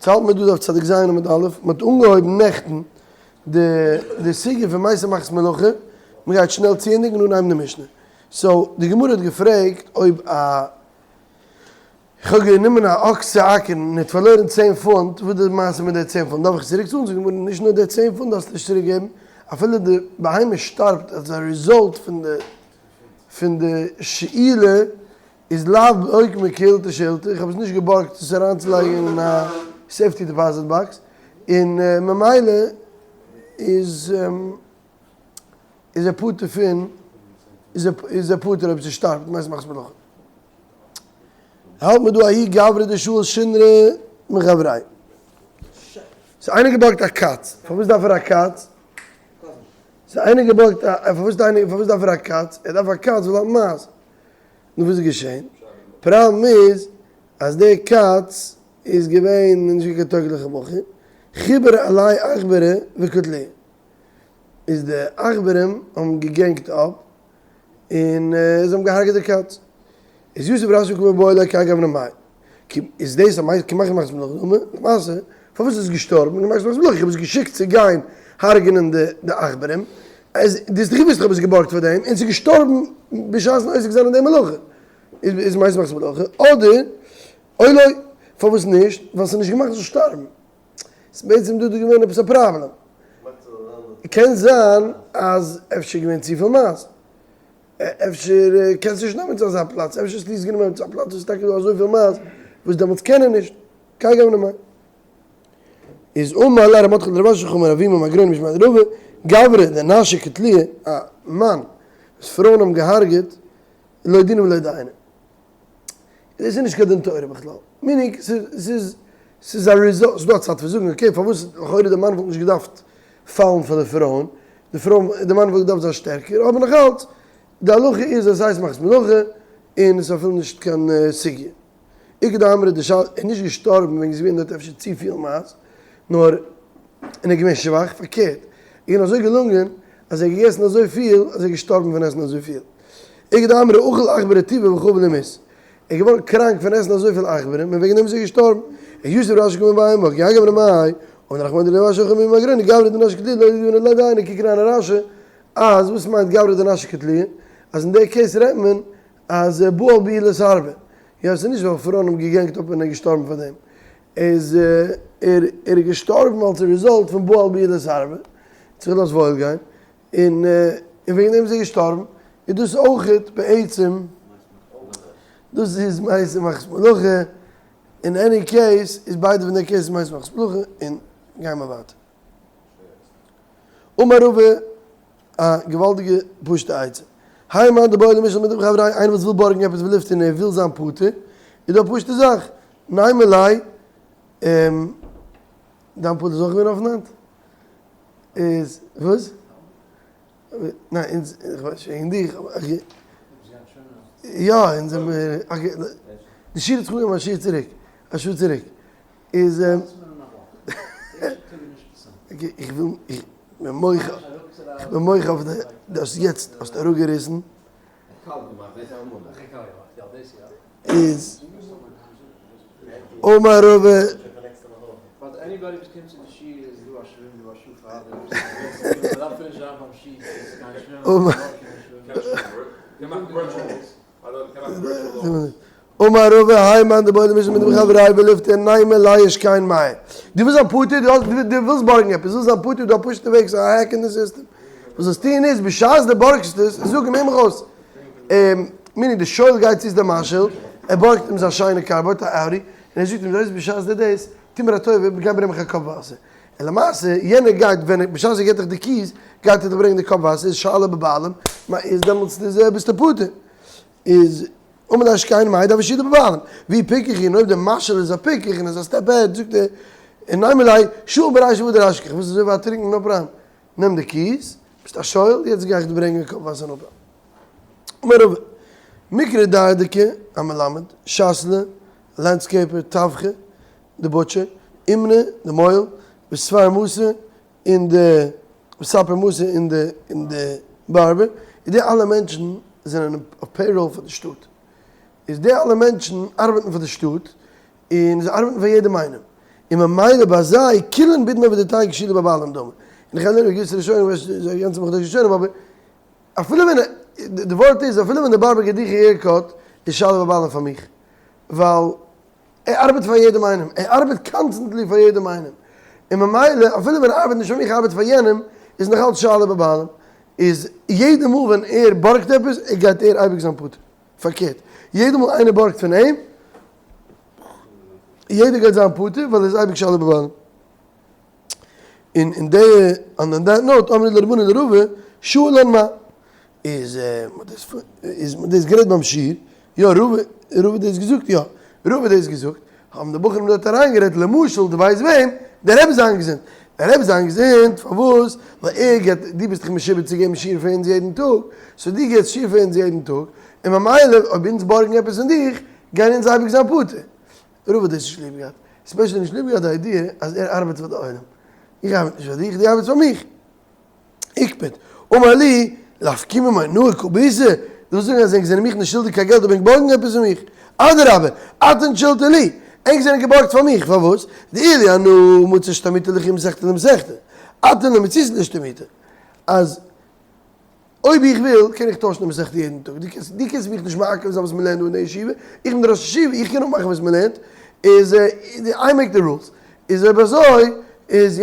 ס'האלט מיר דא דף צדיק ז עמוד א', מ'האט אנגעהויבן נעכטן די די סוגיא פון מתה מחמת מלאכה, מ'גייט שנעל צוענדיגן און אנהייבן די משנה. so די גמרא האט געפרעגט אויב א כ'האב גענומען א אקס צו אקערן און ער האט פארלוירן צען פונט, וואס איז די מעשה מיט די צען פונט? דארף איך צוריק צאלן? זאגט די גמרא נישט נאר די צען פונט דארפסטו נישט צוריק געבן, אפילו די בהמה שטארבט as a result פון די פון די שאילה איז לאו באוקמא קהילתא שאילתא, איך האב עס נישט געבארגט עס אריינצולייגן אין א safety deposit box, און ממילא איז איז ער פטור פון איז ער פטור אויב ס'שטארבט מתה מחמת מלאכה. האלט מען דא ההוא גברא דשאיל שונרא מחבריה. ס'איז איינער געבארגט א קאץ, פארוואס דארף ער א קאץ? ס'איז איינער געבארגט א פארוואס פארוואס דארף ער א קאץ? ער דארף א קאץ ווייל ער האט מייז. נו וואס איז געשען? פראבלעם איז אז די קאץ איז געווען נישט קיין טויגליכע בחור, חיברו עליה עכברי וקטלוה, איז די עכברים האבן געגענגט אפ און זיי האבן געהארגעט די קאץ. איז יתיב רב אשי קא מיבעיא ליה כהאי גוונא מאי. איז דאס א מייז כמחמת מחמת מלאכה? למעשה פארוואס איז עס געשטארבן? כמחמת מחמת מלאכה, איך האב עס געשיקט צו גיין הרג'נען די עכברים, איז דו האסט דאך געוואוסט איך האב עס געבארגט פאר דעם, און ס'איז געשטארבן בשעת'ן עוסק זיין אין די מלאכה, איז מתה מחמת מלאכה, אדער או לא, פארוואס נישט? ווייל ס'איז נישט געמאכט זאל שטארבן. ס'איז בעצם דא דא געווען עפעס א פראבלעם. קען זיין אז אפשר איז געווען צופיל מייז. אפשר קענסטו נישט נעמען צו אזא פלאץ, אפשר האסטו עס גענומען צו א פלאץ וואס איז טאקע דא אזויפיל מייז וואס דעמאלטס קען ער נישט. כהאי גוונא מאי. איז אמר ליה ר' מרדכי לרב אשי אמר אבימי מגרוניא משמיה דרבא, גברא דנשי קטלוה, א מאן וואס פרויען האבן געהארגעט, לא דינא ולא דיינא. דאס איז נישט קיין דין תורה בכלל. meaning ס'איז ס'איז א result, ס'איז דא א צד פון זאגן okay פארוואס לכאורה די מאן וואלט נישט געדארפט פאלן פאר די פרויען, די פרוי די מאן וואלט געדארפט זיין שטערקער, אבער נאכאלץ די הלכה איז אז ס'הייסט מחמת מלאכה און ס'איז אפילו נישט קיין סוגיא. איכא דאמרי די שאלה איז נישט געשטארבן וועגן ס'איז געווען דארט אפשר צופיל מייז, נאר און ער איז געווען שוואך, פארקערט איז אים אזוי געלונגען אז ער האט געגעסן אזויפיל אז ער איז געשטארבן פון עסן אזויפיל. איכא דאמרי אכל עכברא טובא וחבל ומית. ער איז געווארן קראנק פון עסן אזויפיל עכברים און וועגן דעם איז ער געשטארבן. יתיב רב אשי קא מיבעיא כי האי גוונא מאי, אמר רחמנא לרב אשי הכי מגרוניא גברא דנשי קטלוה לא דינא ולא דיינא קוק אריין אין רשי אז וואס מיינט גברא דנשי קטלוה אז אין די case רעדט מען אז בעל בעילות הרבה, יא ס'איז נישט ווייל פרויען האבן געגענגט אפ און ער איז געשטארבן פאר דעם, איז ער ער איז געשטארבן אלס א result פון בעל בעילות הרבה, האט זיך געלאזט וואויל גיין, און און וועגן דעם איז ער געשטארבן, איז דאס אויכעט בעצם, דאס איז מתה מחמת מלאכה, אין any case איז ביידע פון די cases מתה מחמת מלאכה, און גייען מיר ווייטער. אמר רבא, א געוואלדיגע פשוטע עצה. האי מאן דבעי למישאל מילתא מחבריה, איינער וואס וויל בארגן עפעס וליפטר און ער וויל זיין פטור, איז דא א פשוטע זאך, נימא ליה, דיין פאטער איז אויך געווען אויפן האנט? איז וואס? ניין אונז, איך ווייס נישט וועגן דיך, אבער יא אונז זעמיר, okay, די שיעור האט זיך אנגעהויבן א שיעור צוריק, א שעה צוריק, איז איך וויל, איך בין מוחה, איך בין מוחה אויף די, דו האסט יעצט האסט אראפגעריסן. איז אמר רבא. אמר רבא האי מאן דבעי למישאל מילתא מחבריה וליפטר נימא ליה השקיין מיא. דו ווילסט זיין פטור? דו ווילסט בארגן עפעס, ווילסט זיין פטור, דא א פשוטע וועג, ס'איז א hack אין די סיסטעם. וואס זאלסט טון איז, בשעת דו בארגסט עס, זאג אים, הער מיך אויס, meaning די שואל גייט צו צו די משאיל, ער בארגט אים זיין שיינע קאר, ער בארגט א Audi, און ער זאגט אים, דו ווייסט בשעת די דאס, טו מיר א טובה, גיי ברענג מיך א קאפ וואסער. און למעשה, יענער גייט, ווען ער, בשעת ער געט דיך די keys, גייט ער דיך ברענגען די קאפ וואסער, איז שאלה בבעלים, איז דעמאלטס איז ביסטו פטור. איז אמר ליה השקיין מיא דהוה שאילה בבעלים, ואי פיקח און אויב די משאיל איז א פיקח און איז א step ahead זאגט ער נימא ליה שאיל ברישא והדר אשקיך וואס אזוי ווייט טרינקן no problem נעם די keys ביסט א שואל יעצט גיי איך דיר ברענגען א קאפ וואסער no problem. אמר רבא מיקרי דרדקי א מלמד, שתלא, landscaper, טבחא, די butcher, אומנא, די מוהל, וספר מסא, און די ספר מסא און די און די barber, איז די אלע מענטשן זענען אויף payroll פאר די שטאט, איז די אלע מענטשן ארבעטן פאר די שטאט, און זיי ארבעטן פאר יעדעם איינעם. און ממילא ביי זיי כולן בדנא ובדתייהו כשאילה בבעלים דמי. און איך גיי לערנען געוויסע ראשונים, איך ווייס נישט גאנצע מחדש ראשונים אבער אפילו ווען די ווארט איז אפילו ווען די בארבער געט דיך haircut איז שאלה בבעלים פאר מיך ווייל ער ארבעט פאר יעדעם איינעם, ער ארבעט constantly פאר יעדעם איינעם, און ממילא אפילו ווען ער ארבעט נישט פאר מיך ער ארבעט פאר יענעם, איז נאך אלץ שאלה בבעלים, איז יעדע מאל ווען ער בארגט עפעס גייט ער אייביג זיין פטור, פארקערט יעדע מאל איינער בארגט פון אים יעדער גייט זיין פטור ווייל ער איז אייביג שאלה בבעלים. און אין די on that note אמרי לרבנן לרבא שאלן מה איז איז מען דאס גערעדט ביים שיעור, יא רבא רבא האט דאס געזאגט יא רבא האט דאס געזאגט, האבן די בחורים דארט אריינגערעדט למשל דו ווייסט וועם, דער רבי זיין געזונט, דער רבי זיין געזונט פארוואס ווייל ער געבט דו ביסט דאך משועבד צו געבן שיעור פאר אונז יעדן טאג, so דו געבסט שיעור פאר אונז יעדן טאג, און ממילא אויב אונז בארגן עפעס פון דיך גייען אונז אייביג זיין פטור. רבא האט דאס נישט ליב געהאט, especially נישט ליב געהאט די idea אז ער ארבעט פאר די עולם, איך ארבעט נישט פאר דיך, דו ארבעטסט פאר מיך. איקפד, אמר לי, לאפקומי מינאי קא ביתו, דו ווילסט זאגן אז ענק זענען מיך נישט שולדיג קיין געלט אויב ענק בארגן עפעס פון מיך? אדרבה, אתון שלטי לי, ענק זענען געבארגט פאר מיך, פארוואס? דאילו אנא מצי אשתמוטי לכו ממסכתא למסכתא, אתון לא מציתו לאשתמוטי, אז אויב איך וויל קען איך טוישן די מסכת יעדן טאג, דו קענסט דו קענסט מיך נישט מעכב זיין וואס מ'לערנט דא אין די ישיבה, איך בין דער ראש ישיבה איך קען אפמאכן וואס מ'לערנט, איז I make the rules, איז אויב אזוי איז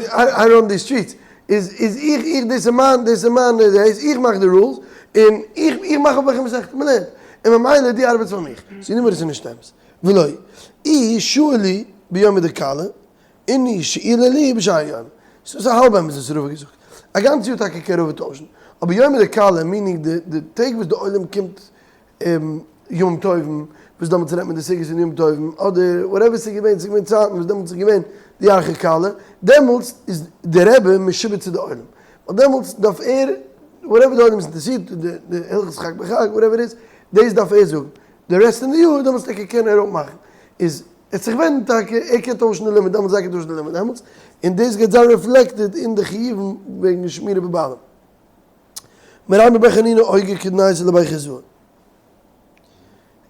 I run the streets, איז איז איך איך דאס איז מיין דאס איז מיין דאס איך מאך די rules, און איך איך מאך אפ וועלכע מסכת מ'לערנט, און ממילא דו ארבעטסט פאר מיך, ס'איז נימאר עס איז נישט אמת, ולא איהו שעלי ביומא דכלה, אינהו שעילו לי בשאר יומא. ס'איז א האלב אמת וואס רבא האט געזאגט. א גאנץ יאר טאקע קען רבא טוישן. אבער יומא דכלה meaning די די טעג וואס די עולם קומט ימים טובים, וואס דעמאלטס רעדט מען די סוגיות פון ימים טובים, אדער whatever ס'איז געווען, ס'איז געווען צייטן וואס דעמאלטס איז געווען די ירחי כלה, דעמאלטס איז די רבי משועבד צו די עולם. ווייל דעמאלטס דארף ער, whatever די עולם איז אינטערעסירט, די די הלכות חג בחג, whatever איז, דאס דארף ער זאגן. די רעסט פון די יאר דעמאלטס טאקע קען ער אפמאכן. איז ער האט זיך ווענדן טאקע, ער קען טוישן די לימוד דעמאלטס, זיי קען טוישן די לימוד דעמאלטס, און דאס גייט זיין reflected אין די חיובים וועגן שמירה בבעלים. מרימר בר חנינא אוגר קדנייתא לבי חוזאי.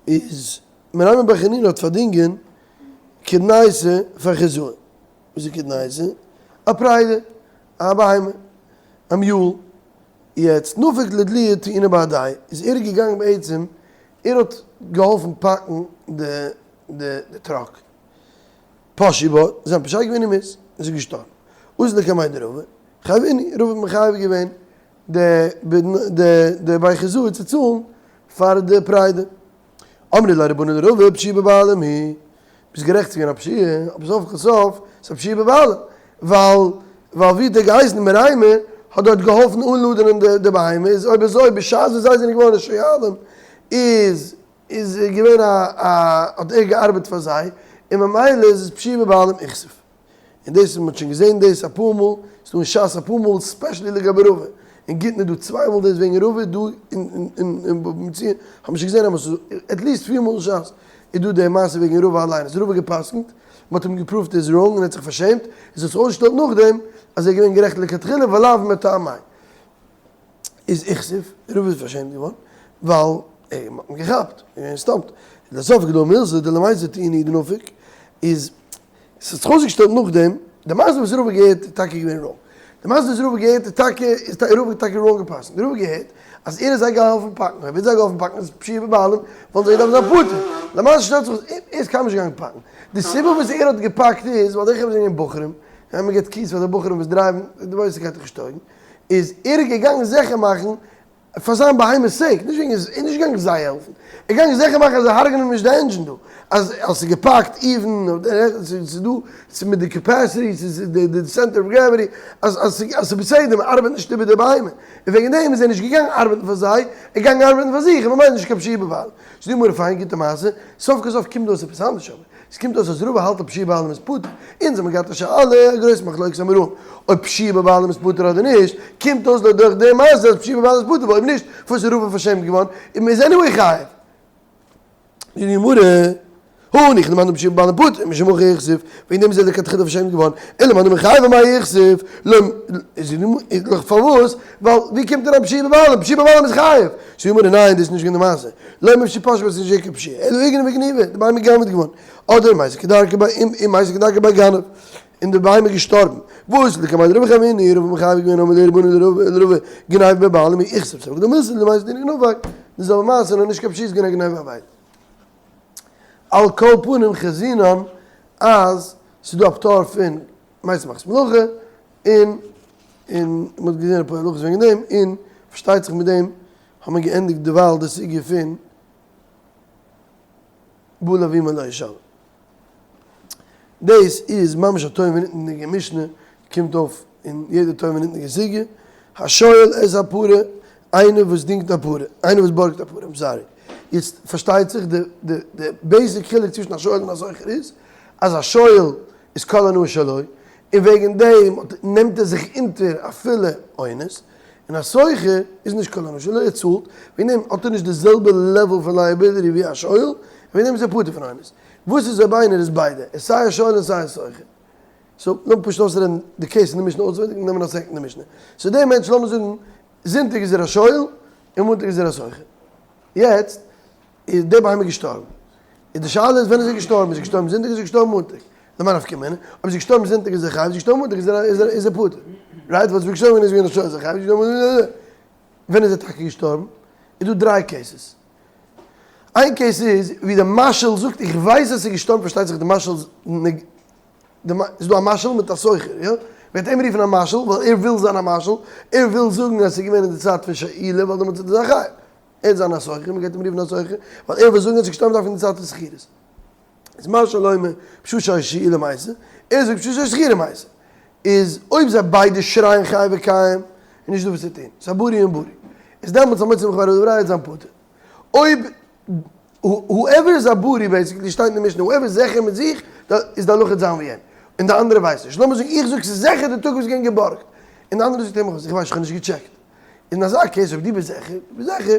איז מרימר בר חנינא האט פארדינגען קדנייתא פאר חוזאי. וואס איז קדנייתא? א פריידע, א בהמה, א mule. יעצט נפק לדלויי טעינה בהדיה, איז ער געגאנגען בעצם, ער האט געהאלפן פאקן די די truck. פשעו בה, זיי האבן פושע געווען אין מיס, און זי איז געשטארבן. אתו לקמיה דרבא, חייבינהו, רבא האט מחייב געווען די די בי חוזאי צו צאלן פאר די פריידע. אמרי ליה רבנן לרבא, פשיעה בבעלים היא. ביסט גערעכט ס'איז געווען א פשיעה, אבער סוף כל סוף ס'איז א פשיעה בבעלים, ווייל ווייל ווי האט ער געהייסן מרימר האט דארט געהאלפן אנלאדענען די די בהמה, איז אויב אזוי בשעת וואס זיי זענען געווארן שועלים איז איז געווען א א האט ער געארבעט פאר זיי, און ממילא איז עס פשיעה בבעלים איכסיף. און דאס מען האט שוין געזען דאס אפאר מאל, ס'איז דא אין שס אפאר מאל especially לגבי רבא, אין גיטין איז דא צוויי מאל דאס וועגן רבא, דא אין בבא מציעא האט מען שוין געזען אז at least פיר מאל אין שס איז דא די מעשה וועגן רבא אליין, איז רבא גע'פסק'נט, מען האט אים געפראווט ער איז wrong און ער האט זיך פארשעמט, איז האט זיך אויסגעשטעלט נאכדעם אז ער איז געווען גערעכט לכתחילה ולאו מטעמיה. איז איכסיף, רבא איז פארשעמט געווארן, ווייל ער האט אים געכאפט, געווען stumped, לסוף גדול מילתא דלמייסד טעיני דנפק, איז ס'האט זיך אויסגעשטעלט נאכדעם, די מעשה וואס רבא געהערט איז טאקע געווען wrong, די מעשה וואס רבא געהערט איז טאקע, איז רבא טאקע wrong געפסקנט, רבא געהערט אז ער האט זיי געהאלפן פאקן, אויב ער האט זיי געהאלפן פאקן איז פשיעה בבעלים, וואלטן זיי געדארפט זיין פטור, למעשה שטעלט זיך אויס ער איז קיינמאל נישט געגאנגען פאקן, די סיבה וואס ער האט געפאקט איז ווייל די חברה זענען געווען בחורים, און מען געבט keys פאר די בחורים וואס דרייוון, די ווייסט ס'גייט דאך נישט טויגן, איז ער געגאנגען זיכער מאכן פאר זיין בהמה sake, נישט וועגן, ער איז נישט געגאנגען זיי העלפן, ער איז געגאנגען זיכער מאכן אז זיי הרג'נען נישט די engine דא, אז אז ס'איז געפאקט even, ס'איז דא, ס'איז מיט די capacity, ס'איז די center of gravity, אז אז אז ס'איז בסדר, מען ארבעט נישט איבער די בהמה, און וועגן דעם איז ער נישט געגאנגען ארבעטן פאר זיי, ער איז געגאנגען ארבעטן פאר זיך, און ממילא נישט קיין פשיעה בבעלים. ס'איז דא גמרא פיין, גוטע מעשה, סוף כל סוף קומט דא אויס עפעס אנדערש אבער. עס קומט אויס אז רבא האלט אז פשיעה בבעלים איז פטור, אונז האבן געהאט א שאלה, א גרויסע מחלוקת אמוראים, אויב פשיעה בבעלים איז פטור אדער נישט, קומט אויס לויט דורך די מעשה אז פשיעה בבעלים איז פטור, ווייל אויב נישט, פארוואס איז רבא פארשעמט געווארן, און מען איז anyway חייב. זאגט די גמרא. הניחא למאן דאמר פשיעה בבעלים פטור, משום הכי הכסיף, וועגן דעם איז ער לכתחילה פארשעמט געווארן, אלא למאן דאמר חייב אמאי איכסיף, לא, איז דאך פארוואס, ווייל ווי קומט אריין פשיעה בבעלים, פשיעה בבעלים איז חייב, זאגט די גמרא ניין דאס איז נישט געווען די מעשה, לא מפני שפשעה ס'איז נישט געווען קיין פשיעה, אלא איגנבא גניבא, די בהמה איז גע'גנב'עט געווארן, אדער מתה כדרכא ביי מתה כדרכא בי גנב, און די בהמה איז געשטארבן, וואס לקמיה דרבא חייבינהו, רבא מחייב געווען אמר להו רבנן לרבא גניבא בבעלים איכסיף ספקא דמילתא דמייתי דינא נפק, די זעלבע מעשה נאר נישט קיין פשיעה איז געווען א גניבה אבידה. על כל פנים חזינן אז ס'איז דא א פטור פון מתה מחמת מלאכה און און מ'האט געזען אפאר הלכות וועגן דעם און פארשטייט זיך מיט דעם האט מען געענדיגט דערווייל די סוגיא פון בא לאבימה לא ישלם. דאס איז ממש א תוהו ונתנה'דיגע משנה, קומט אויף אין יעדע תוהו ונתנה'דיגע סוגיא, השואל את הפרה, איינער וואס דינגט א פרה, איינער וואס בארגט א פרה, I'm sorry. יעצט פארשטייט זיך די די די basic חילוק צווישן א שואל און א שוכר איז, אז א שואל איז כל הנאה שלו, און וועגן דעם נעמט ער זיך אונטער אפילו אונס, און א שוכר איז נישט כל הנאה שלו, ער צאלט, וועגן דעם האט ער נישט די זעלבע level פון liability ווי א שואל, און וועגן דעם איז ער פטור פון אונס. וואס איז אויב איינער איז ביידע, ער איז סיי א שואל און סיי א שוכר? so לאמיר פשוט אויסרעדן די case אין די משנה אויסווענדיג און נעמען א second די משנה. so דער מענטש לאמיר זאגן זונטאג איז ער א שואל און מאנטאג איז ער א שוכר. יעצט איז דער בהמה געשטארבן. איז די שאלה איז ווען איז ער געשטארבן? איז ער געשטארבן זונטאג איז ער געשטארבן מאנטאג? למאי נפקא מינה? אויב איז ער געשטארבן זונטאג איז ער חייב, איז ער געשטארבן מאנטאג איז ער איז ער פטור. right? ווייל איז ער געשטארבן ווען ער איז געווען א שואל איז ער חייב, איז ער געשטארבן ווען איז ער טאקע געשטארבן? איז דא דריי cases. איין case איז ווי די משאיל זאגט איך ווייס אז ס'איז געשטארבן פארשטייט זיך די משאיל איז דא א משאיל מיט א שוכר יא? מ'גייט אים רופן א משאיל ווייל ער וויל זיין א משאיל, ער וויל זאגן אז ס'איז געווען אין די צייט פון שאילה ווייל דעמאלטס איז ער זיין חייב. ער וועט זיין א שוכר, מ'גייט אים רופן א שוכר ווייל ער וויל זאגן אז ס'איז געשטארבן דווקא אין די צייט פון שכירות. איז משאיל אומר בשעה שהיתה שאילה מתה, ער זאגט בשעה שהיתה שכירה מתה. איז אויב זיי ביידע שרייען חי וקיים איז נישט דא וואס צו טון, ס'איז א ברי און ברי. איז דעמאלטס המוציא מחברו עליו הראיה וועט זיין פטור. אויב whoever איז א ברי basically שטייט אין די משנה whoever איז זיכער מיט זיך איז די הלכה זיין ווי אים און די אנדערע ווייסט נישט. לאמיר זאגן איך זאג ס'איז זיכער די טאג וואס איז געווען געבארגט און די אנדערע זאגט אים איך ווייס איך האב נישט געטשעקט. אין אזא case אויב דו ביסט זיכער ביסט זיכער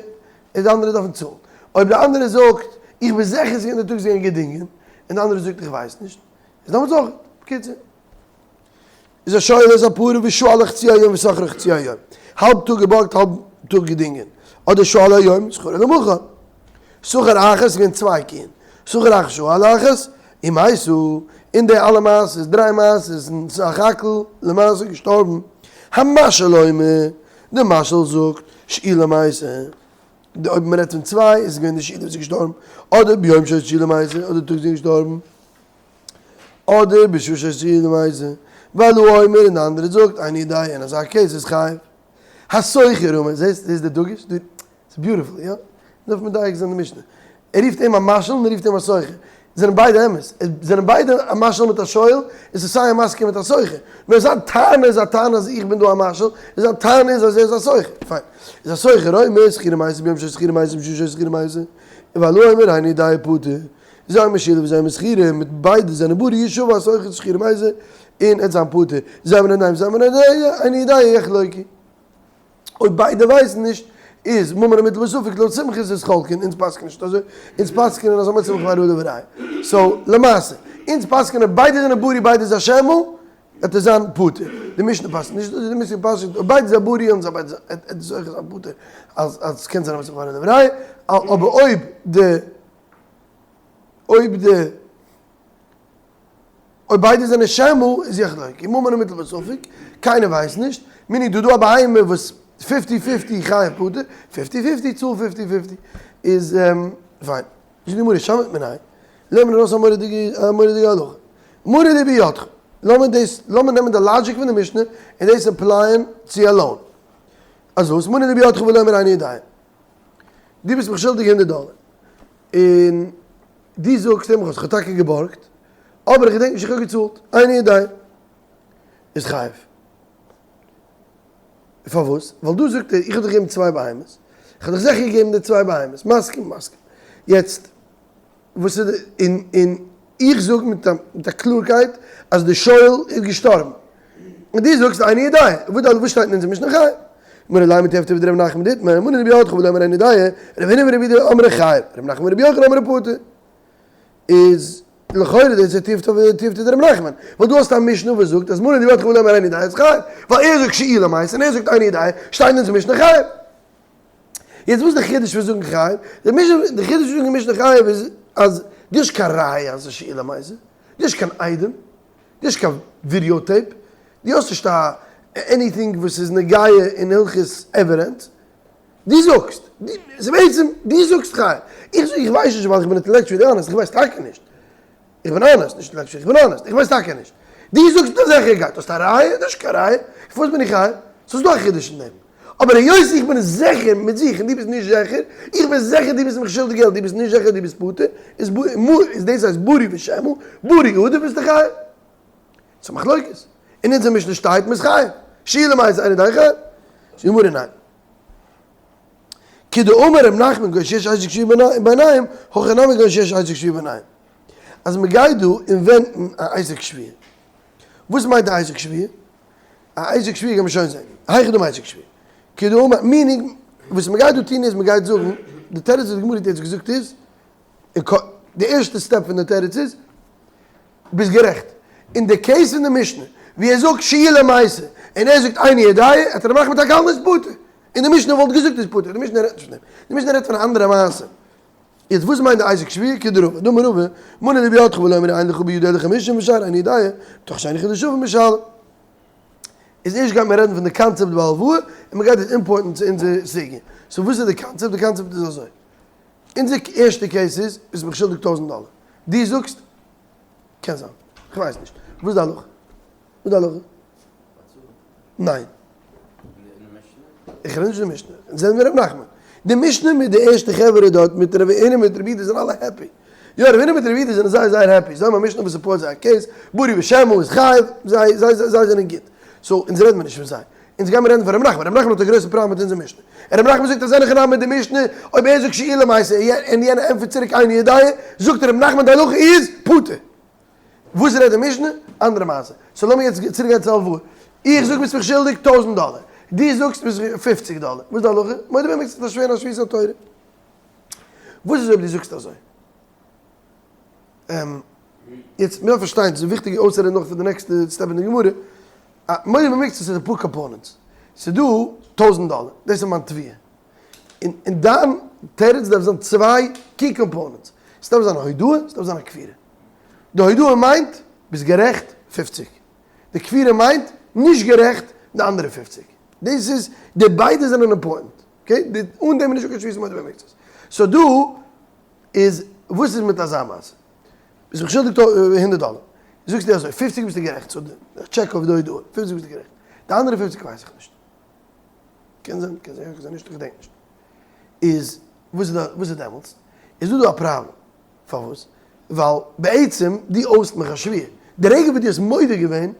איז די אנדערע דארפן צאלן. אויב די אנדערע זאגט איך בין זיכער ס'איז געווען די טאג ס'איז געווען געדינגען און די אנדערע זאגט איך ווייס נישט איז דעמאלטס אויך. בקיצור. איז השואל את הפרה ושאלה חצי היום ושכרה חצי היום, האלב טאג געבארגט האלב טאג געדינגען, אדער שאלה היום שכרה למחר. שכר אחת איז געווען צוויי קיען, שכר אחת שאלה אחת, ומתו, אין די אלע מעשות, דריי מעשות, און סך הכל למעשה געשטארבן. המשאיל אומר, די משאיל זאגט, שאולה מתה, די אויב מ'רעדט פון צוויי איז עס געווען די שאולה וואס איז געשטארבן, אדער ביום שהיתה שאולה מתה, אדער טאג זי איז געשטארבן. אדער בשעה שהיתה שאולה מתה, וההוא אומר און די אנדערע זאגט איני יודע אין אזא case איז חייב. השוכר אומר, זעסט דאס איז די דגוש, ס'איז beautiful, יא? דארף מדייק זיין די משנה. ער רופט אים א משאיל און ער רופט אים א שוכר. זענען ביידע אמת. זענען ביידע א משאיל מיט א שואל, און ס'איז סיי א מסכים מיט א שוכר. נאר זיין טענה איז א טענה אז איך בין דא א משאיל, און זיין טענה איז אז ער איז א שוכר. פיין. איז השוכר אומר, שכורה מתה ביום שהיתה שכורה מתה בשעה שהיתה שכורה מתה. וההוא אומר איני יודע פטור. זה אומר שאולה וזה אומר שכורה, מיט ביידע זענען ברי ישבע השוכר שכורה מתה, און עט זיין פטור. זה אומר איני וזה אומר איני יודע יחלוקו. אויב ביידע ווייסן נישט, איז ממון המוטל בספק לויט סומכוס איז חולקין, אונז פסק'נען נישט אזוי, אונז פסק'נען אז המוציא מחבירו עליו הראיה. so למעשה, אונז פסק'נען ביידע זענען ברי ביידע איז א שמא, וועט ער זיין פטור. די משנה פסק'נט נישט אזוי, די משנה פסק'נט אויב ביידע זענען ברי און זיי ביידע זענען, עט ער אויך זיין פטור אז אז ס'קען זיין המוציא מחבירו עליו הראיה, אבער אויב די אויב די אויב ביידע זענען שמא איז יחלוקו ממון המוטל בספק, קיינער ווייסט נישט, מיני דא דא א בהמה וואס fifty fifty חייב פטור, fifty fifty צאל fifty fifty איז פיין. זאגט די גמרא שמעת מינה, לערן מיר ארויס א מורא'דיגע א מורא'דיגע הלכה, מנה לי בידך, לאמיר דאס לאמיר נעמען די logic פון די משנה און דאס apply ען צו א loan, אז וואס מנה לי בידך ולא אמר איני יודע, דו ביסט מיך שולדיג הונדערט דאלער, און דו זאגסט אים איך האב טאקע געבארגט, אבער איך געדענק נישט איך האב געצאלט, איני יודע איז חייב. פארוואס? ווייל דא זאגט ער איך האב דיך געגעבן צוויי בהמות, איך האב דיך זיכער געגעבן די צוויי בהמות, מסכים? מסכים. יעצט וואס איז די, און און איך זאג מיט א מיט א קלארקייט אז די שואל איז געשטארבן, און דו זאגסט איני יודע, וואס שטייט אין אונזער משנה חייב? מרא לימא תיהוי תיובתא דרב נחמן דאיתמר, מנה לי בידך ולא אמר איני יודע, רב הונא ברבי יהודה אמרי חייב, רב נחמן ברבי יוחנן אמרי פטור. איז לכאורה דאס איז תיובתא תיובתא דר' נחמן, ווייל דו האסט א משנה וואס זאגט אז מנה לי בידך ולא אמר איני יודע איז חייב, ווייל ער זאגט שאילו מייתי און ער זאגט איני יודע, שטייט אין אונזער משנה חייב. יעצט וואס איז די חידוש פון זאגן חייב? די משנה די חידוש פון זאגן משנה חייב איז אז דו האסט קיין ראיה אז עס איז שאילו מייתי, דו האסט קיין עדים, דו האסט קיין video tape, דו האסט נישט א anything וואס איז נוגע אין הלכות evidence, דו זאגסט, ס'איז בעצם, דו זאגסט חייב, איך זאג איך ווייס נישט ווייל איך בין intellectually honest, איך ווייס טאקע נישט, איך בין honest, נישט intellectually, איך בין honest, איך ווייס טאקע נישט, דו זאגסט מיט א זיכערקייט, האסט א ראיה? נישט קיין ראיה, פארוואס בין איך חייב? ס'איז דא א חידוש אין דעם, אבער היות איך בין זיכער מיט זיך און דו ביסט נישט זיכער, איך בין זיכער דו ביסט מיך שולדיג געלט, דו ביסט נישט זיכער דו ביסט פטור, איז דאס הייסט ברי ושמא, ברי עדיף ביסטו חייב. ס'איז א מחלוקת. אין אונזער משנה שטייט מ'איז חייב. שאילו מייתי אינו יודע חייב. זאגט די גמרא ניין. כדאמר ר' נחמן כגון שיש עסק שבועה ביניהם, הכא נמי כגון שיש עסק שבועה ביניהם. אז מ'גייט דא invent ן א עסק שבועה. וואס מיינט א עסק שבועה? א עסק שבועה קען מען שוין זען. היכי דמי עסק שבועה. כדאמר, meaning, וואס מ'גייט דא טון איז מ'גייט זאגן, די תירוץ וואס די גמרא האט יעצט געזאגט איז, די ערשטע step פון די תירוץ איז, ביסט גערעכט. אין די case פון די משנה ווי ער זאגט שאילו מייתי און ער זאגט איני יודע האט ר' נחמן טאקע געהאלטן איז פטור. און די משנה וואלט געזאגט איז פטור. די משנה רעדט נישט פון דעם. די משנה רעדט פון א אנדערע מעשה. יעצט וואס מיינט די עסק שבועה כדרבא דאמר רבא מנה לי בידך ולא אמרו אין לך בידי אלא חמשים ושאר איני יודע מתוך שאין יכול לישבע משלם. איז ערשט גייט מען רעדן פון די קאנצעפט בהלוואה און מען גייט עס import ן צו אונזער סוגיא. so וואס איז די קאנצעפט? די קאנצעפט איז אזוי. אונזער ערשטע case איז, ביסט מיך שולדיג טויזענט דאלער. דו זאגסט, קען זיין, כ'ווייס נישט. וואס איז די הלכה? וואס איז די הלכה? ניין. איך רעד נישט די משנה. אונז זענען מיר ר' נחמן. די משנה מיט די ערשטע חברה דארט מיט ר' אהרן מיט ר' יודא זענען אלע happy. יא ר' אהרן מיט ר' יודא זענען זייער זייער happy. זיי האבן א משנה וואס support זייער case. ברי ושמא איז חייב. זיי זיי זיי זענען גוט. so אונז רעדן מיר נישט פון זיי. אונז גיימיר רעדן פון ר' נחמן. ר' נחמן האט א גרויסע פראבלעם מיט אונזער משנה. און ר' נחמן זאגט אז אין הכי נמי מיט די משנה, אויב ער זאגט שאילו מייתי און יענער ענטפערט צוריק איני יודע, זאגט ר' נחמן די הלכה איז פטור. וואס רעדט די משנה? אנדערע מעשה. so לאמיר יעצט צוריק גיין צו הלוואה. איך זאג ביסט מיך שולדיג טויזענט דאלער. דו זאגסט ביסט מיך פופציג דאלער. וואס איז די הלכה? מודה במקצת דארף שווערן א שבועת התורה. וואס איז אויב דו זאגסט אזוי? יעצט מ'דארף פארשטיין, ס'איז וויכטיג אויסצורעדן נאך פאר די נעקסטע step אין די גמרא. מודה במקצת איז אפאר components. ס'איז דא טויזענט דאלער, דאס איז מיין תביעה. און אין דיין תירוץ דארף זיין צוויי key components. ס'דארף זיין א הודאה, ס'דארף זיין א כפירה. די הודאה מיינט ביסט גערעכט פופציג. די כפירה מיינט נישט גערעכט די אנדערע פופציג. דאס איז, די ביידע זענען important. okay? אן דעם איז נישטא קיין שבועת מודה במקצת. so דא איז וואס איז מיט אזא מעשה? ביסט מיך שולדיג הונדערט דאלער. זאגסטו אזוי, פופציג ביסטו גערעכט, so איך check אויף די הודאה, פופציג ביסטו גערעכט. די אנדערע פופציג ווייס איך נישט. קען זיין, קען זיין יא, קען זיין נישט, איך געדענק נישט. איז וואס איז וואס איז דעמאלטס? איז דא דא א פראבלעם. פארוואס? ווייל בעצם דו owe סט מיך א שבועה. די רגע וואס דו האסט מודה געווען,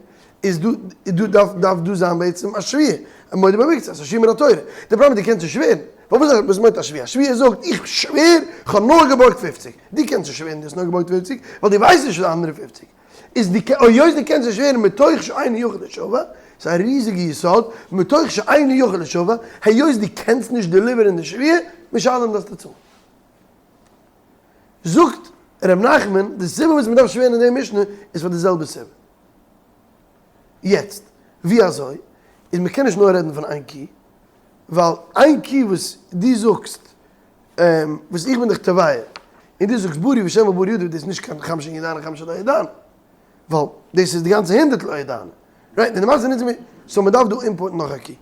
איז דא, דא דארף, דארף דא זיין בעצם א שבועה. א מודה במקצת, א שבועה מן התורה. די פראבלעם איז דו קענסט נישט שווערן. פארוואס וואס מיינט א שבועה? א שבועה זאגט איך שווער איך האב נאר געבארגט פופציג. דו קענסט נישט שווערן דו האסט נאר געבארגט פופציג, ווייל דו ווייסט נישט פון די אנדערע פופציג. איז די היות דו קענסט נישט שווערן מתוך שאינו יכול לישבע, ס'איז א ריזיגע יסוד, מתוך שאינו יכול לישבע, היות דו קענסט נישט deliver ן די שבועה, משלם דארפסטו צאלן. זאגט ר' נחמן, די סיבה וואס מ'דארף שווערן אין די משנה איז פאר די זעלבע סיבה. יעצט, ווי אזוי? איז מ'קען נישט נאר רעדן פון איין קי, ווייל איין קי וואס דו זאגסט, וואס איך בין דיך תובע, און דו זאגסט ברי ושמא ברי עדיף, דאס איז נישט קיין חמשין ידענא חמשין לא ידענא, ווייל דאס איז די גאנצע הונדערט לא ידענא. right? און די מעשה נוצן מיר, so מ'דארף דא import ן נאך א קי.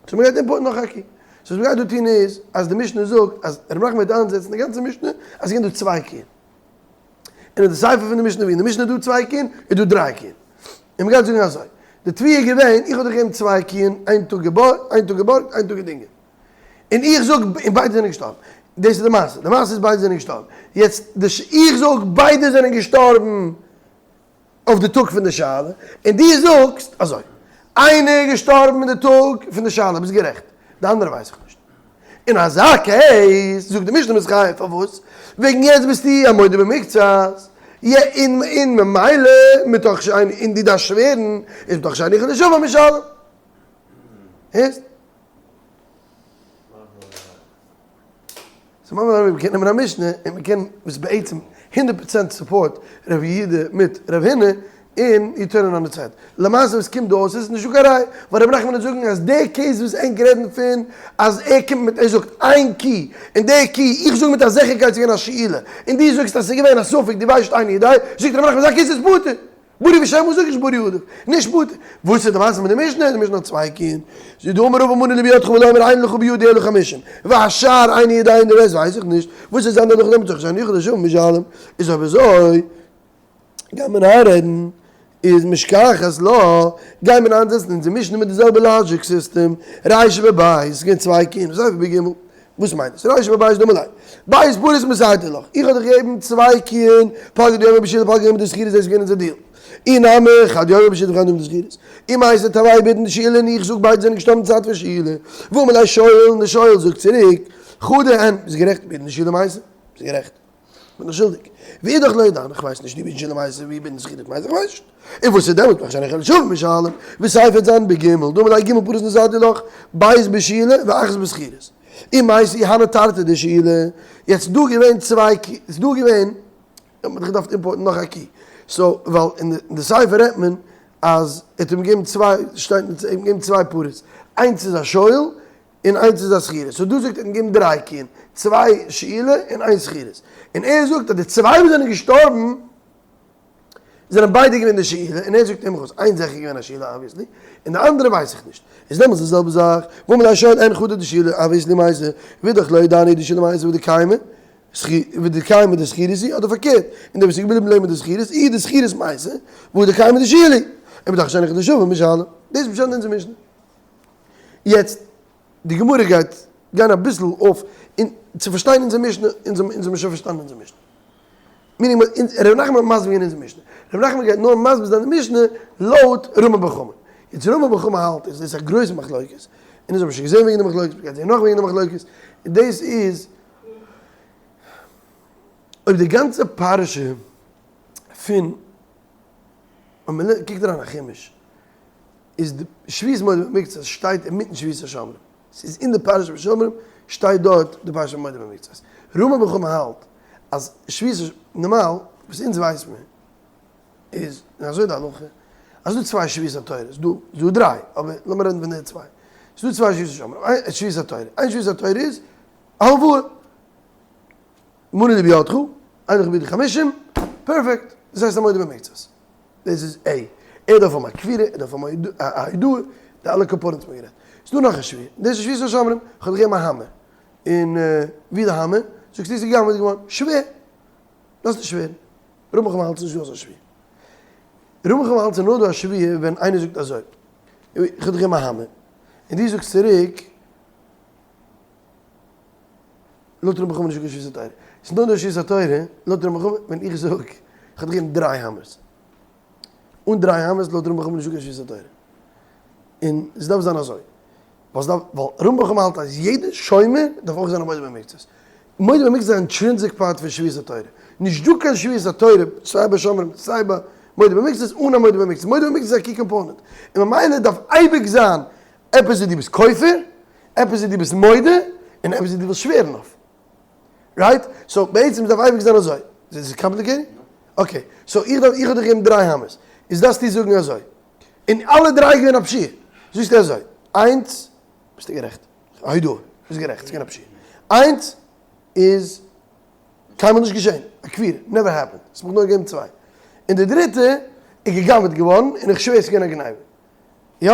so מ'גייט import ן נאך א קי. so וואס מ'גייט דא טון איז, אז די משנה זאגט אז ר' נחמן וועט איינזעצן די גאנצע משנה אז ס'געווען דא צוויי קיען. און אין די סיפא פון די משנה ווי אין די משנה איז דא צוויי קיען, איז דא דריי קיען. און מ'גייט זאגן אזוי, די תביעה איז געווען, איך האב דיך געגעבן צוויי קיען, איין טאג געבארגט, איין טאג געבארגט, איין טאג געדינגען. און איך זאג, און ביידע זענען געשטארבן. דאס איז די מעשה. די מעשה איז ביידע זענען געשטארבן. יעצט, די ש איך זאג ביידע זענען געשטארבן אויף די טאג פון די שאלה, און דו זאגסט אזוי, איינער איז געשטארבן אין די טאג פון די שאלה, ביסט גערעכט, די אנדערע ווייס איך נישט. אין אזא case זאגט די משנה ביסט חייב, פארוואס? וועגן יעצט ביסטו א מודה במקצת, יא און און ממילא מתוך שאין און דו דארפסט שווערן, איז מתוך שאינו יכול לישבע משלם. הערסט? ס'איז ממש אזוי ווי מ'קען נעמען א משנה און מ'קען וואס בעצם. הונדערט פראצענט support ר' יהודה מיט ר' הונא, און you turn on its head. למעשה וואס קומט דא אויס איז נישטא קיין ראיה, ווייל ר' נחמן וועט זאגן אז די case וואס ענק רעדן פון אז ער קומט מיט ער זאגט איין קי און די קי איך זאג מיט א זיכערקייט ס'איז געווען א שאלה און דו זאגסט אז ס'איז געווען א ספק דו ווייסט איני יודע, זאגט ר' נחמן אזא case איז פטור. ברי ושמא זאג נישט ברי עדיף, נישט פטור. וואס איז די מעשה מיט די משנה? די משנה האט צוויי קיען. זאגט דאמר רבא מנה לי בידך ולא אמר אין לך בידי אלא חמישים. והשאר איני יודע און די rest ווייס איך נישט. וואס איז זיין הלכה דעמאלט זאג איך שאני יכול לשוב משלם. איז אויב אזוי גייט מען איינרעדן איז משכחת לה גייט מען איינזעצן אונזער משנה מיט די זעלבע logic system. רישא בבית איז געווען צוויי קיען סיפא בגימל. וואס מיינט עס? רישא בבית דאמר ליה. בית פרות מסרתי לך. איך האב דיך געגעבן צוויי קיען, פלגא דיומא בשאולה פלגא דיומא דשכירות דאס איז געווען אונזער deal. אי נמי, חד יומא בשאולה וחד יומא דשכירות. אי מייתי תרוייהו בעידן דשאולה און איך זאג ביידע זענען געשטארבן צייט פון שאולה. ואמר ליה שואל און דער שואל זאגט צוריק, חדא אין, ביסט גערעכט בעידן דשאולה מייתי. ביסט גערעכט. כ'בין דיך שולדיג. ואידך לא ידענא, כ'ווייס נישט, דו ביסט נישט למעשה ווי בין איך איך ווייס נישט. און וואס איז דעמאלט מאך שאני חילול שבת משלם, וסיפא זיין בגימל, דאמר ליה גימל פרות נתתי לך, בית בשאולה ואחת בשכירות. און מייתי הני תרתי דשאולה, יעצט דא געווען צוויי קי, איז דא געווען, האט מען דאך געדארפט import ן נאך א קי, so ווייל אין די סיפא רעדט מען אז ער האט אים געגעבן צוויי, שטייט ער האט אים געגעבן צוויי פרות, איינס איז א שואל, און איינס איז א שכירות, so דא זאגט ער געבן דריי קיען, צוויי שאולה און איין שכירות, און ער זאגט אז די צוויי וואס זענען געשטארבן זענען ביידע געווען די שאולה, און ער זאגט אים וואס, איינס זעכער געווען א שאולה obviously, און די אנדערע ווייס איך נישט, איז דעמאלטס די זעלבע זאך, ואמר ליה שואל אין חדא דשאולה obviously מייתי, ואידך לא ידענא דשאולה מייתי ודקיימא, ודקיימא דשכירות היא, אדער פארקערט, און דער וואס איז געבליבן לעבן די שכירות, אי די שכירות מייתי, ודקיימא דשאולה, און מתוך שאני חדא שווה משלם, דאס איז פשט אין אונזער משנה. יעצט, די גמרא גייט גיין אביסל אויף און צו פארשטיין אונזער משנה, אונז האבן שוין פארשטאנען אונזער משנה. meaning, ר' נחמן האט מסביר געווען אונזער משנה. ר' נחמן גייט נאר מסביר זיין די משנה לויט רמי בר חמא. יעצט רמי בר חמא האלט איז דאס א גרויסע מחלוקת, און אונז האבן שוין געזען וועגן די מחלוקת, מ'גייט זען נאך וועגן די מחלוקת, און דאס איז אויב די גאנצע פרשה פון, אויב מ'קוקט אריין א חומש, איז די שבועת מודה במקצת שטייט אינמיטן שבועת השומרים, ס'איז אין די פרשה פון שומרים שטייט דארט די פרשה פון מודה במקצת. רמי בר חמא האלט אז שבועת נארמאל וואס אונז ווייס מיר איז, און אזוי די הלכה, אז ס'דא צוויי שבועות התורה, ס'דא ס'דא דריי, אבער לאמיר רעדן פון די צוויי, ס'דא צוויי שבועות השומרים, איין שבועת התורה, איין שבועת התורה איז הלוואה, מנה לי בידך, אין לך בידי חמישים, perfect, דאס הייסט א מודה במקצת. דאס איז א. ער דארף האבן א כפירה, ער דארף האבן א הודאה, די אלע components האט מען גערעדט. ס'איז דא נאך א שבועה, דאס איז שבועת השומרים, איך האב דיך געגעבן א האמער, און ווי איז די האמער? זאגסטו ס'איז גע'גנב'עט געווארן, שווער! דארפסט נישט שווערן. רמי בר חמא האלט ס'איז נישט דא אזא שבועה. רמי בר חמא האלט ס'איז נאר דא א שבועה ווען איינער זאגט אזוי, איך האב דיך געגעבן א האמער, און דו זאגסט צוריק, לויט רמי בר חמא איז נישטא קיין שבועת התורה. ס'איז נאר דא שבועת התורה, לויט רמי בר חמא, ווען איך זאג, איך האב דיך געגעבן דריי האמערס. אן דריי האמערס לויט רמי בר חמא איז נישטא קיין שבועת התורה. און עס דארף זיין אזוי. ווייל ס'דארף, ווייל רמי בר חמא האלט אז יעדער שומר דארף אויך זיין א מודה במקצת. מודה במקצת איז א intrinsic part פון שבועת התורה. נישט דא קיין שבועת התורה סיי ביי שומרים סיי ביי מודה במקצת אן א מודה במקצת. מודה במקצת איז א key component. און ממילא דארף אייביג זיין עפעס וואס דו ביסט כופר, עפעס וואס דו ביסט מודה, און עפעס וואס דו ווילסט שווערן אויף. right? so בעצם דארף אייביג זיין אזוי. איז עס complicated? okay. so איך דארף, איך האב דיך געגעבן דריי האמערס. איז דארפסטו זאגן אזוי. און אלע דריי איז געווען א פשיעה. זאגסטו אזוי. איינס, ביסטו גערעכט. א הודאה. ביסט גערעכט, ס'איז געווען א פשיעה. איינס איז קיינמאל נישט געשען. א כפירה. never happened. האסט מיך נאר געגעבן צוויי. און די דריטע איז גע'גנב'עט געווארן, און איך שווער ס'איז געווען א גניבה. יא,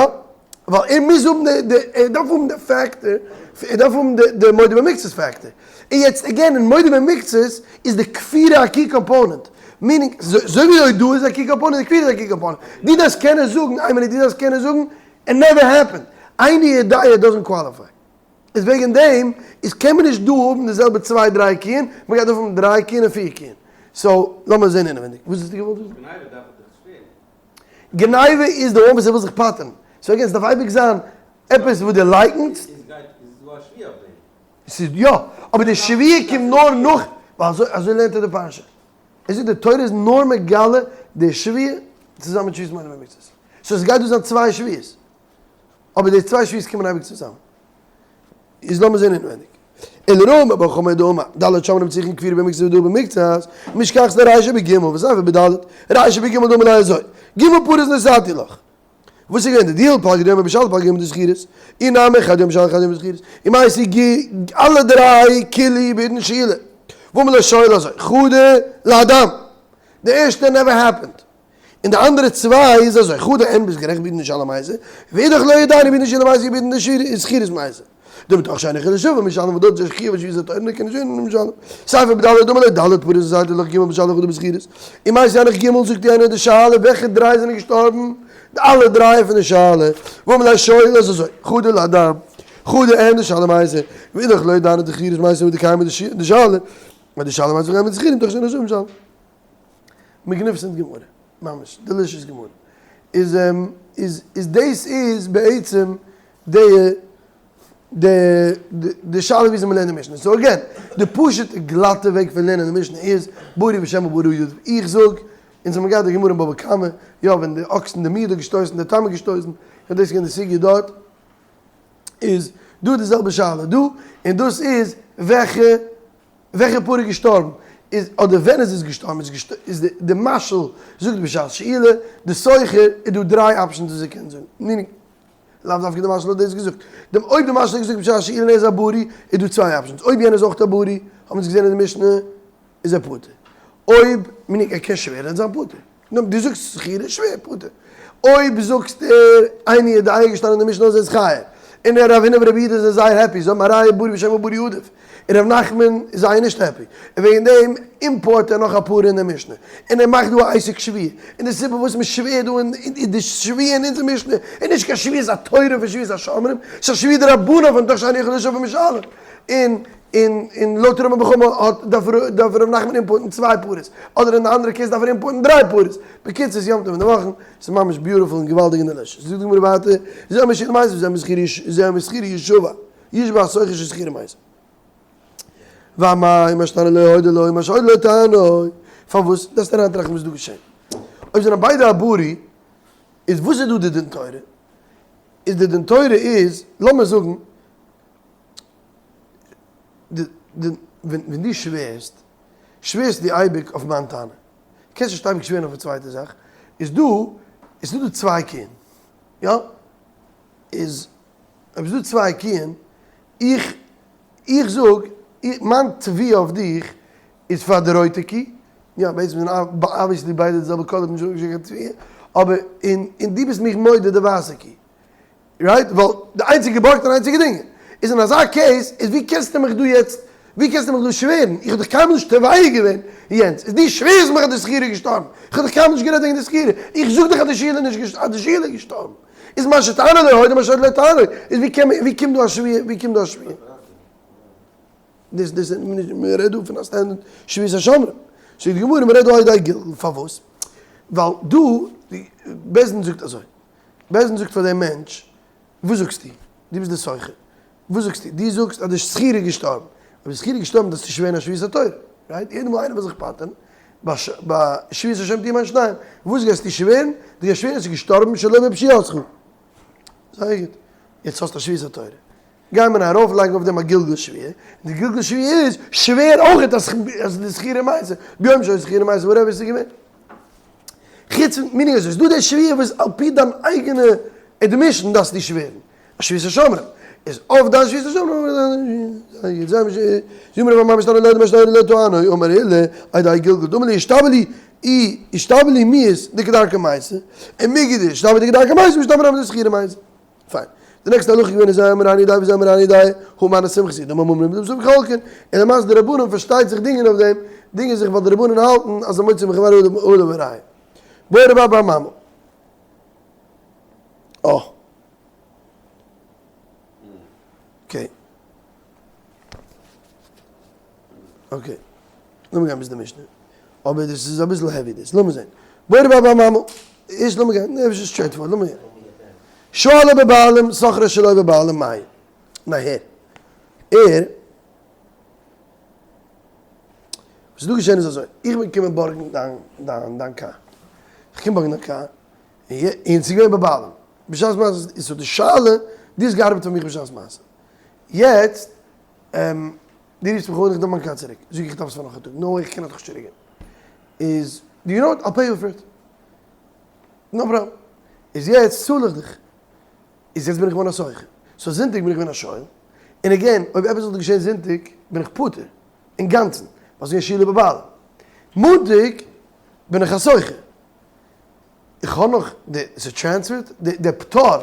ווייל ער מוז האבן די, די, ער דארף האבן די factor, ער דארף האבן די, די מודה במקצת factor. און יעצט again, אין מודה במקצת איז די כפירה א key component. meaning, אזוי ווי די הודאה איז א key component, די כפירה איז א key component. דו דארפסט קענען זאגן, איין מינוט, דו דארפסט קענען זאגן, it never happened. איני יודע doesn't qualify. איז וועגן דעם איז קען מען נישט דא האבן די זעלבע צוויי דריי קיען, מען גייט דארפן האבן דריי קיען און פיר קיען. so, לאמיר זען אינעווייניג. וואס האסטו געוואלט זאגן? גניבה דארף ער דאך שווערן. גניבה איז די one וואס ער וויל זיך פטר'ן. so again, ס'דארף אייביג זיין עפעס וואס דו לייקנסט. איז גייט איז דא א שבועה אויף דעם? ס'איז יא, אבער די שבועה קומט נאר נאך, ווייל אזוי אזוי לערנט ער די פרשה. ער זאגט די תורה איז נאר מגלה די שבועה צוזאמען מיט שבועת מודה במקצת. so עס גייט דא זיין צוויי שבועות. אבער די צוויי שבועות קומען אייביג צוזאמען. איז לאמיר זען אינווענדיג. אלא רמי בר חמא דאמר, ד' שומרים צריכין כפירה במקצת והודאה במקצת, משכחת לה רישא בג' וסיפא בד', רישא בג' דאמר ליה אזוי, ג' פרות נתתי לך. וואס איז געווען די דיעל? פלגא דיומא בשאלה פלגא דיומא דשכירות, אי נמי חד יומא בשאלה חד יומא דשכירות, ומייתי ג אלע דריי כולהו בעידן שאילה, ואמר ליה שואל אזוי, חדא להדם, די ערשטע נעווער העפענד, און די אנדערע צוויי איז אזוי, חדא אין ביסט גערעכט בעידן דשאלה מייתי, ואידך לא ידענא בעידן דשאלה מייתי בעידן דשכירות מייתי. דמתוך שאינו יכול לשוב ומשלם ודוד זה חיוב ושביעית התורה נקרא נישט און משלם. ספר בד' דומה לד' פרות זייט לך ג' בשלח ודוד בזכירות. און מייסט יענך ג' זאגט יענער די שאלה וועלכע דריי זענען געשטארבן? די אלע דריי פון די שאלה. ואמר לה שואל אז אזוי חדא לאדם חדא אין די שאלה מייסה ואידך לא דנה דזכירות מייסה ודקיימא די שאלה די שאלה מייסה וקיימא דזכירות מתוך שאינו יכול לשוב ומשלם. מעגניפיסענט גמרא. ממש דעלישעס גמרא. איז איז איז דאס איז בעצם די די די שאלה וויאזוי מ'לערנט די משנה. so again, די פשוט'ע גלאטע וועג פון לערנען די משנה איז, ברי ושמא ברי עדיף. איך זאג, אונז האבן געהאט די גמרא אין בבא קמא, יא ווען די אקסן די מועד האט געשטויסן די תם האט געשטויסן, און דאס איז געווען די סוגיא דארט, איז דא די זעלבע שאלה דא, און דאס איז וועלכע וועלכע פרה איז געשטארבן, איז אדער ווען איז עס געשטארבן, איז געשט איז די די משל זאגט בשעת שאילה, די סוחר איז דא דריי options וואס ער קען זאגן, meaning לאו דווקא די משל האט דאס געזאגט, דעם אויב די משל האט געזאגט בשעת שאילה און ער איז א ברי, איז דא צוויי options, אויב יענער איז אויך א ברי, האבן אונז געזען אין די משנה, איז ער פטור, אויב meaning ער קען שווערן ער וועט זיין פטור. נו, דו זאגסט זכירה, שווער, פטור. אויב זאגסט ער איני יודע געשטאנען אין די משנה אז ער איז חייב, און רב הונא ורבי יהודה זענען זייער happy, זיי האבן א ראיה ברי ושמא ברי עדיף, און רב נחמן איז זייער נישט happy, און וועגן דעם import ער נאך א פרה אין די משנה, און ער מאכט דא א עסק שבועה, און די סיבה וואס מען שווערט דא אין די שבועה אין אונזער משנה איז נישט קיין שבועת התורה פון שבועת השומרים, ס'איז א שבועה דרבנן פון מתוך שאינו יכול לישב ומשלם, און און און לויט רמי בר חמא האט דארף דארף ר' נחמן import ן צוויי פרות, אדער אין די אנדערע case דארף ער import ן דריי פרות, בקיצור ס'איז יום טוב אין די וואכן, ס'איז ממש beautiful און געוואלדיג און delicious. זאגט די גמרא ווייטער, זה אומר שאולה מתה וזה אומר זה אומר שכירה ישבע, ישבע השוכר ששכירה מתה. ואמאי מה שטענו לו הודה לו מה שהודה לו טענו, פארוואס? דארפסט אריינטראכטן וואס איז דא געשען. אויב זענען ביידע א ברי, איז וואס איז דא די דין תורה? איז די דין תורה איז, לאמיר זאגן, ווען דו שווערסט, שווערסטו אייביג אויף מיין טענה. קענסט נישט אייביג שווערן אויף א צווייטע זאך. איז דא, איז דא דא צוויי קיען. יא? איז, אויב איז דא צוויי קיען, איך, איך זאג, מיין תביעה אויף דיך איז פאר די רויטע קי. יא, בעצם זענען obviously ביידע די זעלבע קאלער, נישט קיין תביעה. אבער, און, און דו ביסט מיך מודה די ווייסע קי. right? ווייל די איינציגע געבארגט און איינציגע דינגען. איז אין אזא case איז ווי קענסטו מיך דא יעצט ווי קענסטו מיך דא שווערן? איך האב דיך קיינמאל נישט תובע געווען יענץ. איז דו שווערסט מיך אז די שכירה איז געשטארבן. איך האב דיך קיינמאל נישט גערעדט וועגן די שכירה. איך זאג דיך אז די שכירה איז נישט אז די שכירה איז געשטארבן. איז מה שטענה לא הודה מה שהודה לא טענה. איז ווי קען ווי קומט דא א שבועה ווי קומט דא א שבועה? דאס דאס מען רעדט דא פון א standard שבועת השומרים. זאגט די גמרא מען רעדט דא על ידי גלגול. פארוואס? ווייל דא בית דין זאגט אזוי. בית דין זאגט פאר דעם מענטש, וואס זאגסטו? דו ביסט דער סוחר. וואס זאגסטו? דו זאגסט אז די שכירה איז געשטארבן. אויב די שכירה איז געשטארבן דארפסטו שווערן א שבועת התורה. right? יעדע מאל איינער וויל זיך פטר'ן, ביי שבועת השם תהיה בין שניים. וואס גייסטו שווערן? דו גייסט שווערן אז ס'איז געשטארבן שלא בפשיעתך. זייער גוט. יעצט האסטו א שבועת התורה. גייען מיר ארויף לייגן אויף דעם א גלגול שבועה, און די גלגול שבועה איז שווער אויכעט אז די זכירה מתה, ביום שהיתה זכירה מתה whatever ס'איז געווען. חוץ פון meaning אזוי, איז דא די שבועה וואס על פי דיין אייגענע admission דארפסטו שווערן, א שבועת השומרים, איז אויף דיין שבועת השומרים, פיין. די נעקסטע הלכה איז געווען איז זיי מרני דיי וזיי מרני דיי, הא מנה שמחת אידם המומרים לבסוף חולקין, און למעשה די רבנן פארשטייט זיך דינגען אויף דעם, דינגען זיך ווייל די רבנן האלטן אז המוציא מחברו עליו הראיה. בעי רב אבא אמאמא. אה. okay. okay. לאמיר גיין ביז די משנה. אבער דאס איז אביסל heavy דאס. לאמיר זען. בעי רב אבא אמאמא. ערשט לאמיר גיין. נע, עס איז straight forward. לאמיר גיין. שאלה בבעלים, שכרה שלא בבעלים מאי. נא הער. ער. וואס איז דא געשען איז אזוי. איך בין געקומען בארגן דיין דיין דיין קאר. איך קום בארגן דיין קאר. און ס'איז געווען בבעלים. בשעת מעשה איז די שאלה, דו האסט געארבעט פאר מיך בשעת מעשה. יעצט. דו רופסט מיך אן איך דארף מיין קאר צוריק, זאג איך איך דארף עס פאר נאך א טאג, no איך קען עס נישט צוריק געבן, איז you know what I'll pay you for it, no problem, איז יעצט צאל איך דיך, איז יעצט בין איך געווארן א שוכר, so זונטאג בין איך געווען א שואל, און again אויב עפעס וואלט געשען זונטאג בין איך פטור אינגאנצן, ווייל ס'איז געווען שאילה בבעלים, מאנטאג בין איך א שוכר, איך האב נאך די, ס'איז transferred, די פטור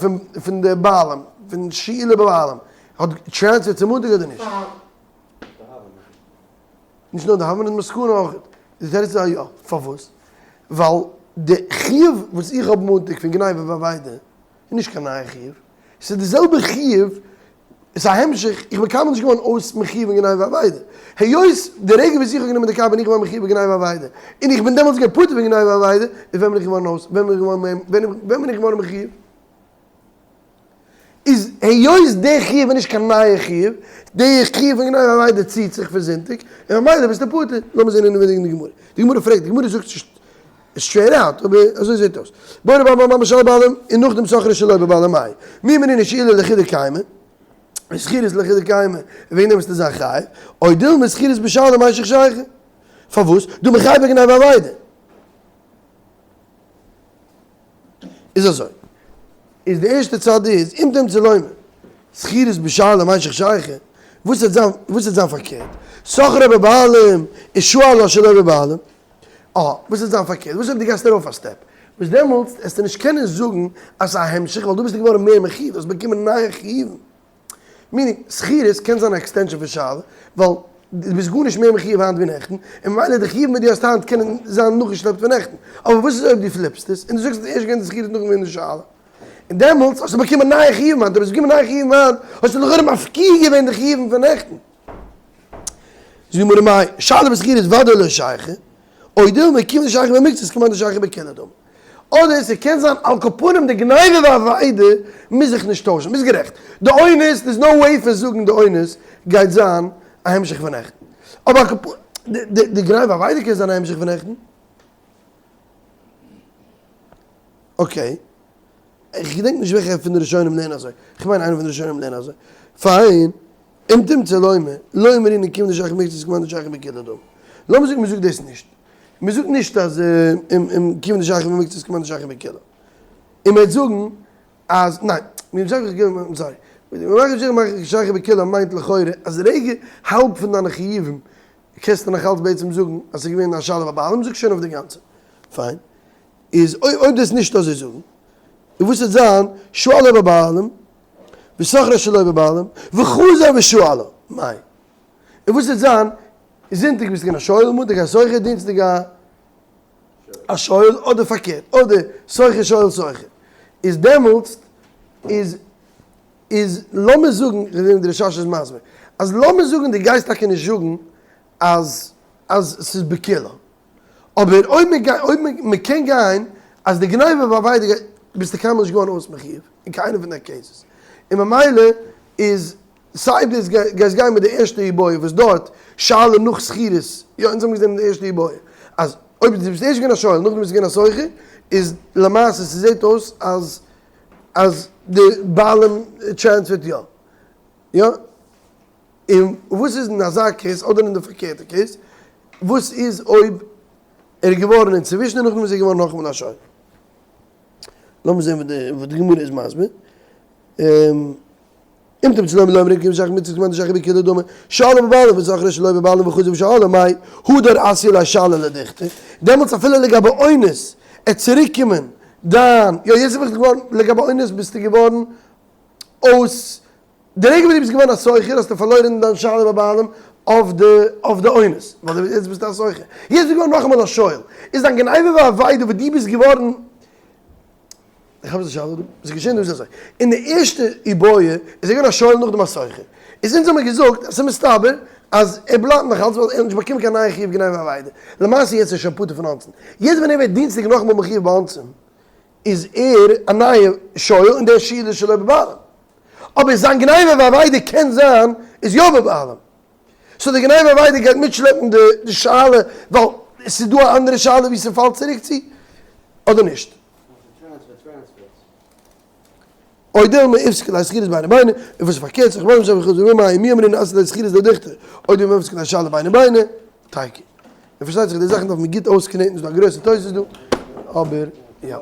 פון פון די בעלים, פון שאילה בבעלים, האט transferred צו מאנטאג אדער נישט? נישט נאר די הוה אמינא, די מסקנא אויך. די תירוץ איז א יא. פארוואס? ווייל די חיוב וואס איך האב מאנטאג פון גניבה ואבידה איז נישט קיין נייע חיוב, ס'איז די זעלבע חיוב, ס'איז א המשך, איך בין קיינמאל נישט געווארן אויס מחיוב אין גניבה ואבידה. היות די רגע וואס איך האב גענומען די קאר בין איך געווארן מחיוב בגניבה ואבידה, און איך בין דעמאלטס געווען פטור פון גניבה ואבידה, איז ווען בין איך געווארן אויס, ווען בין איך געווארן ווען בין איך געווארן מחיוב? איז היות די חיוב איז נישט קיין נייע חיוב, די חיוב פון גניבה ואבידה ציט זיך פון זונטאג, און ממילא ביסטו פטור. לאמיר זען אינעווייניג אין די גמרא. די גמרא פרעגט, די גמרא זאגט נישט straight out, אבער אזוי זעט אויס. בעי רב אמי אמר שאלה בבעלים, און נאכדעם שכרה שלא בבעלים מאי. מי אמרינן שאילה לחודא קיימא, ושכירות לחודא קיימא, וועגן דעם ביסטו זיין חייב, או דילמא שכירות בשאלה מישך שייכא. פארוואס? דהא מיחייב בגניבה ואבידה. איז אזוי, איז די ערשטע צד איז, אם תמצא לומר, שכירות בשאלה מישך שייכא, וואס וועט זיין, וואס וועט זיין פארקערט? שכרה בבעלים ושאלה שלא בבעלים. אה, וואס וועט זיין פארקערט? וואס אויב דו גייסט ארויף א step? וואס דעמאלטס וועסטו נישט קענען זאגן אז ס'איז א המשך ווייל דא ביסטו געווארן מער מחיוב, דו האסט באקומען נייע חיובים. meaning, שכירות קען זיין א extension פון שאלה, ווייל דו ביסט גארנישט מער מחיוב היינט ווי נעכטן, און ממילא די חיובים וואס דו האסט היינט קענען זיין נאכגעשלעפט פון נעכטן. אבער וואס איז אויב דו flip סט עס, און דו זאגסט אז ערשט געווען די שכירות נאכדעם געווען די שאלה? און דעמאלטס האסטו באקומען נייע חיובים היינט, אויב האסטו באקומען נייע חיובים היינט, האסטו לכאורה מפקיע געווען די חיובים פון נעכטן. זאגט די גמרא מאי, שאלה בשכירות ודאי לא שייכא, או דילמא כיון דשייכא במקצת כמאן דשייכא בכולה דמי. אדער ס'קען זיין על כל פנים די גניבה ואבידה מוז זיך נישט טוישן, ביסט גערעכט, די אונס, there's no way פון זאגן די אונס גייט זיין א המשך פון נעכטן, אבער על כל פנים די גניבה ואבידה קען זיין א המשך פון נעכטן. okay, איך געדענק נישט וועלכע פון די ראשונים לערנען אזוי, כ'מיין איינער פון די ראשונים לערנען אזוי, פיין. אם תמצא לומר, לא אמרינן כיון דשייכא במקצת כמאן דשייכא בכולה דמי. לאמיר זאגן מ'זאגט דאס נישט. מ'זאגט נישט אז כיון דשייכא במקצת כמאן דשייכא בכולה. און מ'וועט זאגן אז, ניין, sorry. שייכא בכולה מיינט לכאורה אז רגע האלב פון דיינע חיובים קענסטו נאך אלץ בעצם זאגן אז ס'איז געווען א שאלה בבעלים, זאג שוין אויף די גאנצע. פיין. איז אויב דאס נישט אזוי זאגן, און וואס וועט זיין שאלה בבעלים? ושכרה שלא בבעלים, וחזר ושאלה, מאי. און וואס וועט זיין, זונטאג ביסטו געווען א שואל, מאנטאג א שוכר, דינסטאג א א שואל, אדער פארקערט, אדער שוכר שואל שוכר. איז דעמאלטס איז איז לאמיר זאגן, איך זעה ווי די רשש איז מסביר, אז לאמיר זאגן דו גייסט טאקע נישט זאגן אז אז ס'איז בכולה, אבער אויב מען גייט אויב מען קען גיין אז די גניבה ואבידה גייט ביסטו קיינמאל נישט געווארן אויס מחיוב אין קיינע פון די cases און ממילא איז סיי דו גייסט גיין מיט די ערשטע איבעיא וואס דארט שאלה נאך שכירות יא אונז האבן געזען אין די ערשטע איבעיא אז אויב דו ביסט ערשט געווען א שואל נאכדעם ביסטו געווען א שוכר איז למעשה ס'זעט אויס אז אז די בעלים transfer ט יא יא. און וואס איז אין אזא case, אדער אין די פארקערטע case, וואס איז אויב ער איז געווארן אינצווישן און נאכדעם איז ער געווארן נאכאמאל א שואל? לאמיר זען וואס די גמרא איז מסביר. אם תמצא לומר לא אמרינן כיון דשייכא במקצת כמאן דשייכא בכולה דמי, שאלה בבעלים ושכרה שלא בבעלים וחזר ושאלה מאי, הדר אתיא ליה שאלה לדוכתא, דעמאלטס אפילו לגבי אונס, ער צוריק קומען דיין, יא יעצט בין איך געווארן, לגבי אונס ביסטו געווארן אויס די רגע וואס דו ביסט געווארן א שוכר האסטו פארלוירן דיין שאלה בבעלים אויף די אויף די אונס, ווייל יעצט ביסטו א שוכר. יעצט ביסטו געווארן נאכאמאל א שואל. איז דיין גניבה ואבידה וואס דו ביסט געווארן, איך האב עס די שאלה דא, וואס איז געשען דא איז אזוי, אין די ערשטע איבעיא איז ער געווען א שואל נאכדעם א שוכר. איז אונז האמיר געזאגט אז ס'איז מסתבר אז ער בלייבט נאך אלץ ווייל ער האט נישט באקומען קיין נייע חיוב גניבה ואבידה. למעשה יעצט איז ער שוין פטור פון אונסין. יעצט ווען ער ווערט דינסטאג נאכאמאל מחיוב באונסין, איז ער א נייע שואל און דער שאלה איז שלא בבעלים. אבער זיין גניבה ואבידה קען זיין איז יא בבעלים. so די גניבה ואבידה גייט מיטשלעפן די שאלה ווייל עס איז דא א אנדערע שאלה ווי ס'פאלט צוריק צו אדער נישט. או דילמא איפסקא ליה שכירות ביני ביני, און וואס איז פארקערט זיך וואלן זיי חזרו מאי מי אמרינן אסרי ליה שכירות לדוכתא, או דילמא איפסקא ליה שאלה ביני ביני, תיקו. און פארשטייט זיך די זאכן דארף מען גוט אויסקנעטן, ס'איז דא א גרויסע תוס' דא, אבער יא.